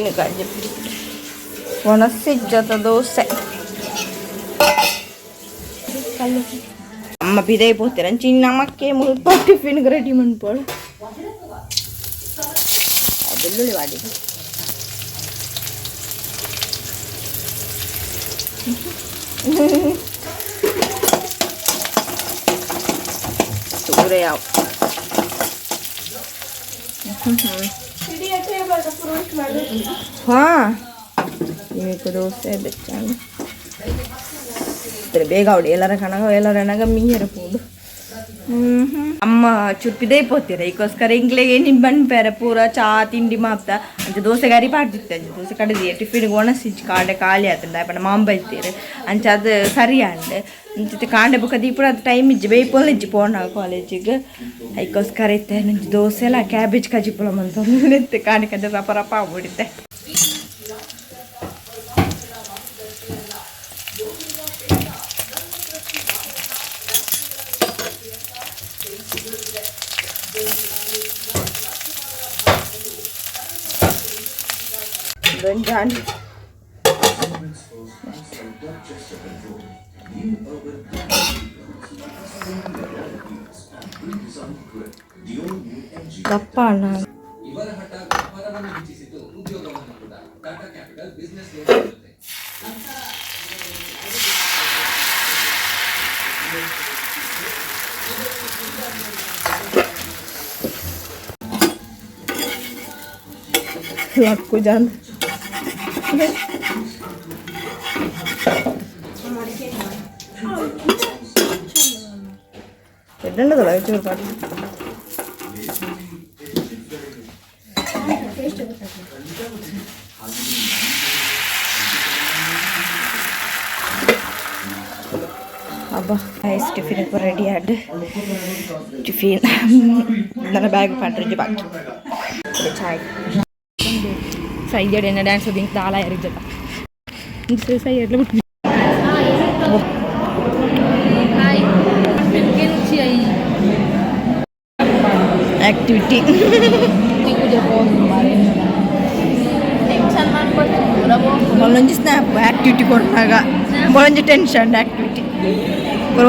Tiffin ಕಾಜಿ ಒಣಸಿಜ್ಜದ ದೋಸೆ. ಅಮ್ಮ ಬಿದೈ ಪೋತೀರ ಚಿನ್ನ ಮಕ್ಕೆ ಮುಲ್ಪ ಟಿಫಿನ್ ರೆಡಿ ಮನ್ಪೋಳು. ಬೆಳ್ಳುಳ್ಳಿ ವಾಡಿ. ತೂರೆ ಯಾವ. ಹಾಂ, ಇವಾಗ ದೋಸೆ ಬೆಚ್ಚಾಂಡು ಬೇಗ ಅವಡಿ ಎಲ್ಲರ ಕಣಗ ಎಲ್ಲರ ಕಣಗ ಮೀಯರ ಪೋಡು. ಅಮ್ಮ ಚುರ್ಪಿದೇ ಪೋತೀರ ಈಗೋಸ್ಕರ ಇಂಗ್ಲೆಗೆ ನಿಮ್ಮ ಬಣ್ಪೇರೆ ಪೂರ ಚಾ ತಿಂಡಿ ಮಾಪ್ತ. ಅಂಚ ದೋಸೆ ಗರಿ ಪಾಡ್ದಿತ್ತೆ. ಅಂಚ ದೋಸೆ ಕಡಿದಿ ಟಿಫಿನ್ಗೆ ಒಣಸಿಂಚ್ ಕಾಂಡೆ ಖಾಲಿ ಆತಂಡ ಪಂಡ ಮಾಂಬೈತೀರು. ಅಂಚ ಅದು ಸರಿ ಅಂಡ್ ಅಂಚಿತ್ತೆ ಕಾಂಡೆ ಬೊಕ್ಕ ದೀಪುಡ ಅದು ಟೈಮ್ ಇಜ್ಜಿ ಬೇಯ್ಪೊಲ್ಲ ಇಜ್ಜಿ ಪೋಣ ಕಾಲೇಜಿಗೆ. ಐಕೋಸ್ಕರ ಇತ್ತೆ ನಂಜಿ ದೋಸೆ ಎಲ್ಲ ಕ್ಯಾಬೇಜ್ ಕಜಿಪುಲ ಮಂತೊಂದು ಕಾಂಡೆ ಕಂಡೆ ರಪ ರಪ ಆಗ್ಬಿಡುತ್ತೆ. ರಂಜಾನ್ ದಪ್ಪ ಅಣ್ಣ. ಲಕ್ಕು ಜಾನ್ ಎಡ್ಡಂಡದಲ್ಲ ಚೂರು ಪಾಡಿ. ಅಬ್ಬಾ ನೈಸ್. ಟಿಫಿನ್ ರೆಡಿ ಆಡ್ ಟಿಫಿನ್ ನನ್ನ ಬ್ಯಾಗ್ ಪಾಡ್ರಿಂಜಿ ಬಾಕಿ ಚಾಯ್. ಸೈಯಡ್ ಎನ್ನ ಡ್ಯಾನ್ಸ್ ದಿಂಕ್ ದಾಲ ಯಾರಿಗೆ ಜೊತೆ ಸೈಯಡ್ಲ ಬಿಟ್ಟು. ಆಕ್ಟಿವಿಟಿ ಒಂದೊಂಜಿ ಸ್ನ್ಯಾಪ್ ಆಕ್ಟಿವಿಟಿ ಕೊಟ್ಟಾಗ ಒಂದೊಂಜಿ ಟೆನ್ಷನ್ ಆಕ್ಟಿವಿಟಿ,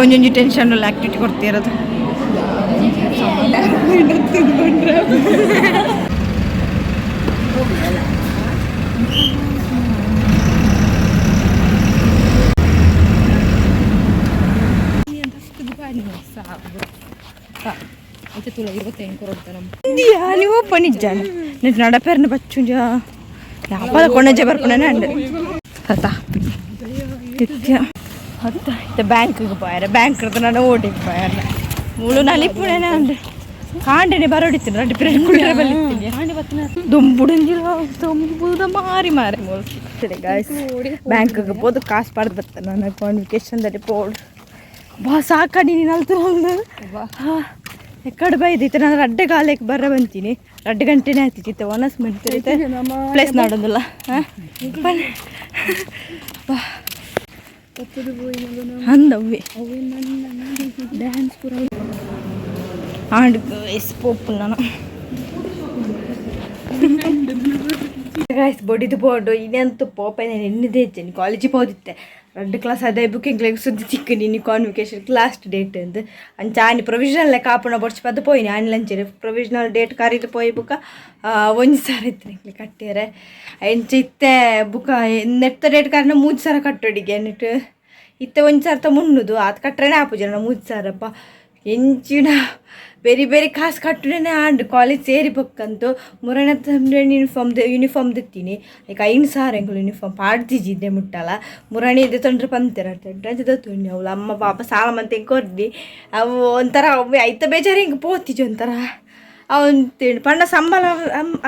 ಒಂದೊಂಜಿ ಟೆನ್ಷನ್ ಆಕ್ಟಿವಿಟಿ ಕೊಡ್ತಿರೋದು. ನೀವು ಓಪನ್ ಇಜ್ಜಾನ ನಡಪೇರ್ನ ಬಚ್ಚುಂಜ ಯಾಪದ ಕೊಂಡಂಜೆ ಬರ್ಪುನ ಅಂಡ್ ಅತ್ತ ನಿತ್ಯ ಅತ್ತ ಇತ್ತ ಬ್ಯಾಂಕ್ಗೆ ಪೋಯರ. ಬ್ಯಾಂಕ್ ನಾನು ಓಡಿಗೆ ಪೋಯರ. ಮುಳು ನಲಿಪುಣನೆ ಅಂಡ್ ಕಾಂಡೆನೆ ಬರೋಡಿತ್ತೀನಿ ರಡ್ಡು ಪಿರಡ್ ಕುಳ್ಳಿರ ಬಲ್ಲಿತ್ತೀನಿ. ದುಂಬುಡಂಜಿಲ ದುಂಬುದ ಮಾರಿ ಮಾರಿ ಮೂಲು. ಗಾಯ್ಸ್, ಬ್ಯಾಂಕ್ಗೆ ಪೋದು ಕಾಸು ಪಡೆದು ಬರ್ತಾನೆ. ನನ್ನ ಕಾನ್ವಿಕೇಶನ್ದಲ್ಲಿ ಪೋಡು ಬಾ. ಸಾಕಾಡಿ ನೀನು ಅಲ್ತು. ಎಕ್ಕಡೆ ಬೈದಿತ್ತು ನಾನು ರಡ್ಡೆ ಕಾಲಕ್ಕೆ ಬರ ಬಂತೀನಿ. ರಡ್ಡು ಗಂಟೆನೇ ಆಗ್ತಿತ್ತು. ಒನಸ್ ಮಿಂಟ್ ಪ್ಲೇಸ್ ನಾಡೊಂದಿಲ್ಲ. ಅಂದವ್ವೆ ಡ್ಯಾನ್ಸ್ ಪೂರ ಆಂಡ್ ಗೈಸ್ ಪೋಪು ನಾನು ಗಾಯ್ಸ್. ಬೊಡಿದು ಬೋರ್ಡು ಇನ್ನಂತೂ ಪೋಪ ಎನ್ನಿದೆ ಹೆಚ್ಚು ಕಾಲೇಜಿಗೆ ಹೋದಿತ್ತೆ. ರಡ್ಡು ಕ್ಲಾಸ್ ಅದೇ ಬುಕ್ಕಿಂಗ್ ಸುದ್ದಿ ಚಿಕ್ಕ ನೀನು ಕಾನ್ವಿಕೇಶನ್ ಲಾಸ್ಟ್ ಡೇಟ್ ಅಂದ್. ಅಂಚ ಆನಿ ಪ್ರೊವಿಷನಲ್ ಲೆಕ್ಕ ಆಪುಣ ಬೊಡ್ಚಿ ಪದ್ದು ಪೋಯಿನಿ. ಆನಿ ಲಂಚೆರೆ ಪ್ರೊವಿಷನಲ್ ಡೇಟ್ ಕರೀದು ಪೋಯಿ ಬುಕ್ಕ ಒಂಜಿ ಸಾರ ಇತ್ತು ಕಟ್ಟಿಯರೆ. ಅಂಚ ಇತ್ತೆ ಬುಕ್ಕ ನೆತ್ತ ಡೇಟ್ ಕಾರಣ ಮೂಜಿ ಸಾರ ಕಟ್ಟೋಡಿಗೆ ನೆಟ್ ಇತ್ತೆ ಒಂಜಿ ಸಾರ ಮುಣ್ಣುದು ಆತ್ ಕಟ್ಟರೆ ಆಪುಜಿ ಮೂಜಿ ಸಾರಪ್ಪ. ಎಂಚಿನ ಬೇರೆ ಬೇರೆ ಕಾಸು ಕಟ್ಟುನೇ ಆಂಡ್ ಕಾಲೇಜ್ ಸೇರಿ ಬೊಕ್ಕಂತು ಮುರಣ ಯೂನಿಫಾರ್ಮ್ ಯೂನಿಫಾರ್ಮ್ ದೆತ್ತೀನಿ. ಐಕ್ 5 ಸಾವಿರ ಎಂಕುಲು ಯೂನಿಫಾರ್ಮ್ ಪಾಡ್ದಿಜ್ಜಿ ಮುಟ್ಟಲ. ಮುರಣಿ ದೆತ್ತೊಂಡ್ರೆ ಪಂತೆರ್ ಅಂಚ ದೆತ್ತೊಂಡಿ. ಅವ್ಲು ಅಮ್ಮ ಪಾಪ ಸಾಲ ಮಂತ್ ಎಂಕ್ ಕೊರ್ದಿ. ಅವು ಒಂಥರ ಅವು ಐತ ಬೇಜಾರು ಎಂಕ್ ಪೋತಿಜಿ ಒಂಥರ ಅವಂತೇಳಿ ಪಂಡ ಸಂಬಳ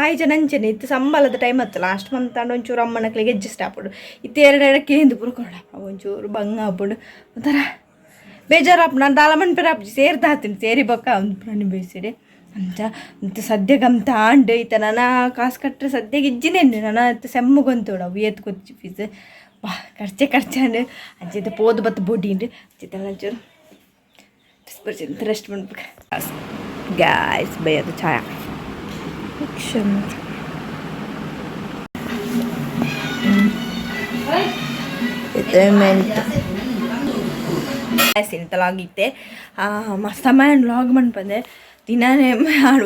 ಆಯ್ಜನ ಅಂಚನೆ ಇತ್ತು. ಸಂಬಳದ ಟೈಮ್ ಅತ್ತ ಲಾಸ್ಟ್ ಮಂತ್ ಆಂಡ ಒಂಚೂರು ಅಮ್ಮನಕ್ಲೆಗೆ ಅಡ್ಜಸ್ಟ್ ಆಪುಂಡು. ಇತ್ತೆ ಎರಡು ಎರಡು ಕೇಂದು ಪೂರ ಕೊಡಪ್ಪ ಒಂಚೂರು ಬಂಗ ಆಪುಂಡು. ಒಂಥರ ಬೇಜಾರಾಪ್ ನಾನು ದಾಲ ಮನ್ಪೆರ ಆಪುಜಿ. ಸೇರ್ದಾತೀನಿ ಸೇರಿ ಬೊಕ್ಕ ಒಂದು ಪ್ರಾಣಿ ಬೇಸಿಡೆ ಅಂಚ ಅಂತ ಸದ್ಯಕ್ಕೆ ಅಂತ ಆಂಡ್ ಈತ ನನ್ನ ಕಾಸು ಕಟ್ಟರೆ ಸದ್ಯಕ್ಕೆ ಇಜ್ಜಿನೇ ನನ್ನ ಸೆಮ್ಮುಗೊಂತೋಡು. ಅವು ಏತ್ ಕೊಚ್ಚಿ ಫೀಸ್ ಬಾ ಖರ್ಚೆ ಖರ್ಚಾಂಡ್. ಅಂಚೆ ಪೋದು ಬತ್ತು ಬೊಡಿಂಡು ಅಂಚೆ ಒಂಚೂರು ರೆಸ್ಟ್ ಮಾಡ್ಬೇಕು ಗಾಯ್ಸ್. ಬೈಯದು ಛಾಯಾ. ಅಸೈನ್ಮೆಂಟ್ ಲಾಗಿತ್ತೆ. ಮಸ್ತ್ ಸಮಯ ಲಾಗ್ ಮನ್ಪಂದೆ ದಿನಾನೇ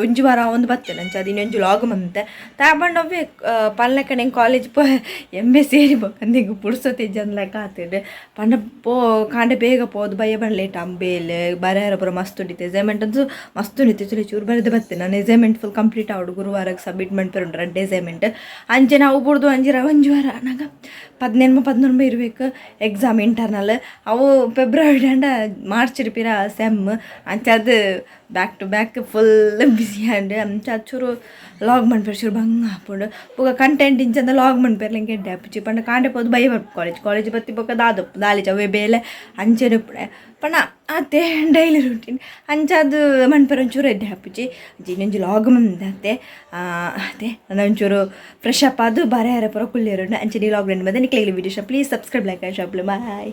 ಒಂಜಿ ವಾರ ಒಂದು ಬತ್ತೆ ಅಂಚ ದಿನ ಒಂಜಿ ಲಾಗ್ ಮಂತೆ ತಾಪಂಡ ಅವ್ವೆ ಪನ್ಲೆಕ್ಕ ಎಂಕ್ ಕಾಲೇಜ್ ಪೋ ಎಂಬೆ ಸೇರಿ ಬೊಕ್ಕಂದು ಎಂಕ್ ಪುರ್ಸೊತ್ತು ಇಜ್ಜಂದ್ ಲೆಕ್ಕ ಆತುಂಡು. ಪಂಡ ಪೋ ಕಾಂಡೆ ಬೇಗ ಪೋದು ಬಯ್ಯ ಬಣ್ಣ ಲೇಟ್ ಬೇಲೆ ಬರೆಯರ ಪೂರ ಮಸ್ತ್ ಉಂಡಿತ್ತೆ. ಅಸೈನ್ಮೆಂಟ್ ಅಂತೂ ಮಸ್ತ್ ಉಂಡಿತ್ತೆ. ಚೂರು ಚೂರು ಬರೆದು ಬತ್ತೆ. ನಾನು ಅಸೈನ್ಮೆಂಟ್ ಫುಲ್ ಕಂಪ್ಲೀಟ್ ಆವಡು, ಗುರುವಾರಕ್ಕೆ ಸಬ್ಮಿಟ್ ಮನ್ಪೆರುಂಡು ರಡ್ಡ್ ಅಸೈನ್ಮೆಂಟ್. ಅಂಚೆ ನಾವು ಬುಡ್ದು ಒಂಜಿ ಒಂಜಿ ವಾರ ಆನಗ 18, 19 ಇರ್ಬೇಕು ಎಕ್ಸಾಮ್ ಇಂಟರ್ನಲ್. ಅವು ಫೆಬ್ರವರಿ ಅಂಡ ಮಾರ್ಚ್ ಪಿರ ಸೆಮ್. ಅಂಚ ಅದು back to back full busy and ಅಂಚ ಚೂರು ಲಾಗ್ ಮನ್ಪೆರ್ ಚೂರು ಬಂಗ ಆಪುಂಡು. ಬೊಕ ಕಂಟೆಂಟ್ ಇಂಚಂದ ಲಾಗ್ ಮನ್ಪೆರ್ ಎಂಕ್ ಎಡ್ಡೆ ಆಪುಜಿ. ಪಂಡ ಕಾಂಡೆ ಪೋದು ಬಯ್ಯ ಬರ್ಪು. ಕಾಲೇಜ್ ಕಾಲೇಜ್ ಬತ್ತಿ ಬೊಕ ದಾದ ದಾಲಿಜ ಅವೇ ಬೇಲೆ ಅಂಚನೆ ಉಪ್ಪುಡೆ. ಪಂಡ ಆತೆ ಡೈಲಿ ರೂಟೀನ್. ಅಂಚ ಅದು ಮನ್ಪೆರ್ ಒಂಚೂರು ಎಡ್ಡೆ ಆಪುಜಿ. ಅಂಚ ಇನ್ನೊಂಜಿ ಲಾಗ್ ಮಂದೆ ಅದೇ ಒಂಚೂರು ಫ್ರೆಶ್ ಅಪ್ ಆದ್ ಬರೆಯರೆ ಪೂರ ಕುಲ್ಲೆರುಂಡು. ಅಂಚನೆ ಲಾಗ್ ಬಂದೆ. ನಿಕ್ಲೆಗ್ video please subscribe, like and share. Bye.